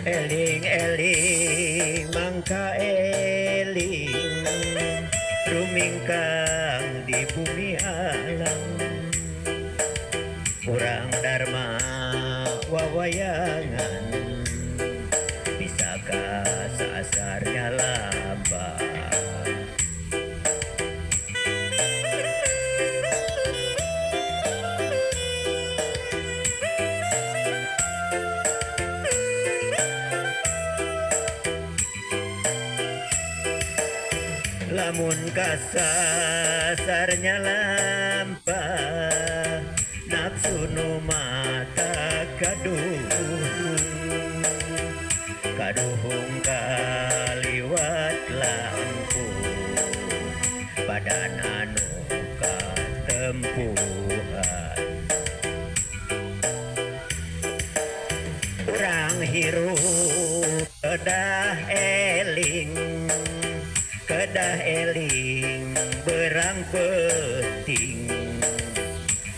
Eling-eling mangka eling, rumingkang di bumi alam. Urang Dharma wawayangan, bisa kasasar nyalamba. Lamun kasasar nyalampa, nafsu nu mata kaduhung, kaduhung kaliwat langkung, badan anu katempuhan. Urang hirup kedah eling, kedah eling berang penting,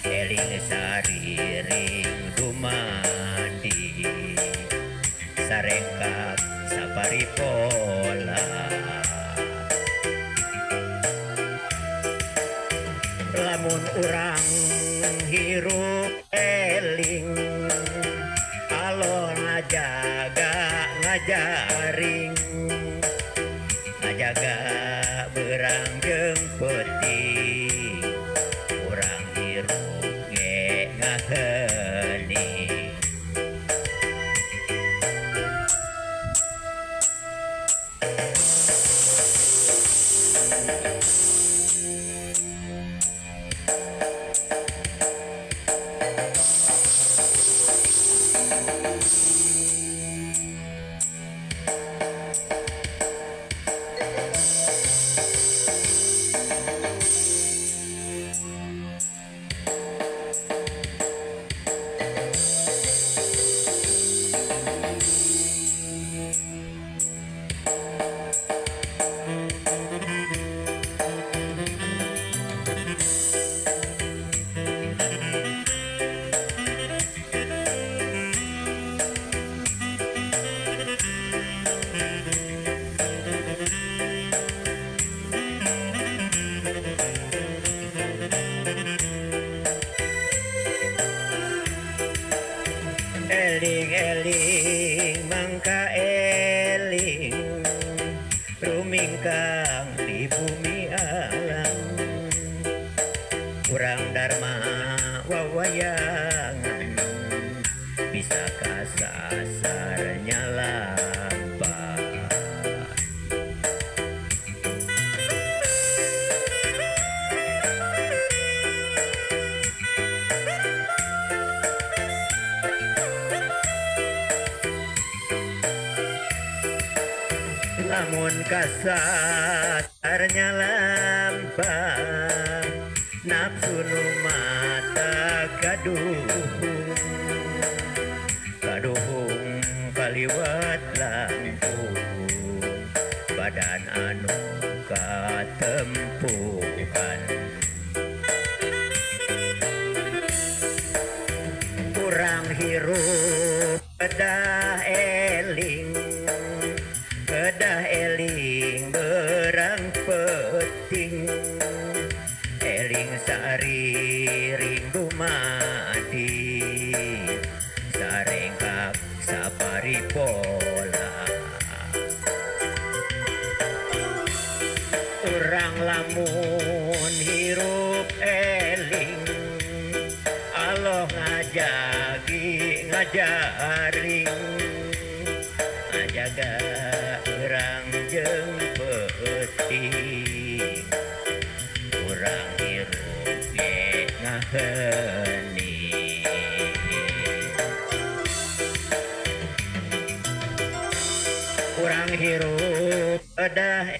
eling sariring dumadi, sarengkap saparipola. Lamun urang hirup eling, alon ngajaga ngajaring, ngajaga berang jeung peuting, urang hirup ge ngahening. Eling-eling mangka eling, rumingkang di bumi alam. Urang Dharma wawayangan, bisa kasasar nyalampa. Lamun kasasar nyalampa, nafsu nu mata kaduhung, kaduhung kaliwat langkung, badan anu katempuhan. Urang hirup kedah eling, kedah eling berang peuting, eling sariring dumadi, sarengkap saparipola. Urang lamun hirup eling, Allah ngajagi ngajaring, ngajaga urang jeung peuting, urang hirup ge ngahening. Urang hirup kedah